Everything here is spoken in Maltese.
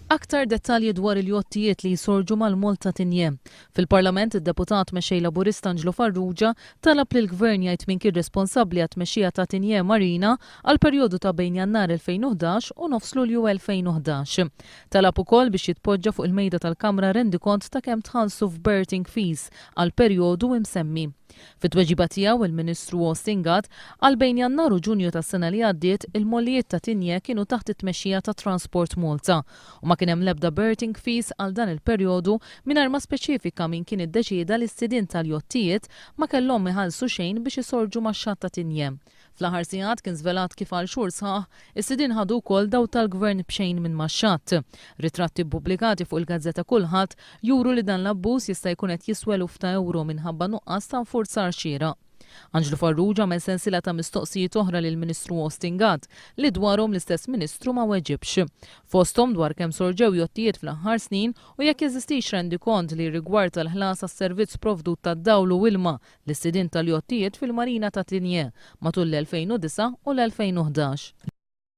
Aktar dettalji dwar il-jottijiet li jsorġu mal-Moll ta' Tigné. Fil-Parlament id-Deputat Mexxej Laburista Anġlu Farrugia talab lill-Gvern jgħid min kien responsabbli għat-tmexxija ta' Tigné Marina għall-perjodu ta' bejn Jannar 2011 u nofs Lulju 2011. Talab ukoll biex jitpoġġa fuq il-mejda tal-Kamra rendikont ta' kemm tħallsu f'berthing fees għall-perjodu imsemmi. Fit-tweġiba tiegħu, il-Ministru Austin Gatt qal bejn Jannar u Ġunju tas-sena li għaddiet, il-mollijiet ta' Tigné kienu taħt it-tmexxija ta' Transport Malta u ma kien hemm l-ebda berthing fees għal dan il-perjodu mingħajr ma speċifika min kien iddeċieda li s-sidien tal-jottijiet ma kellhom iħallsu xejn biex isorġu max-xatt ta' Tigné. Fl-aħħar sigħat kien żvelat kif għal xhur sħaħ, is-sidien ħadu wkoll dawl tal-Gvern b'xejn minn max-xatt. Ritratti ppubblikati fuq il-gazzetta Kulħadd juru li dan l-abbuż jista' jkun qed jiswa eluf ta' ewro minħabba nuqqas ta' infurzar xieraq. Anġlu Farrugia għamel sensiela ta' mistoqsijiet oħra lill-Ministru Austin Gatt li dwarhom l-istess Ministru ma weġibx. Fosthom dwar kemm sorġew jottijiet fl-aħħar snin u jekk jeżistix rendikont li jirrigwarda l-ħlas għas-servizz provdut tad-dawl u ilma lis-sidien tal-jottijiet fil-Marina ta' Tigné matul l-2009 u l-2011.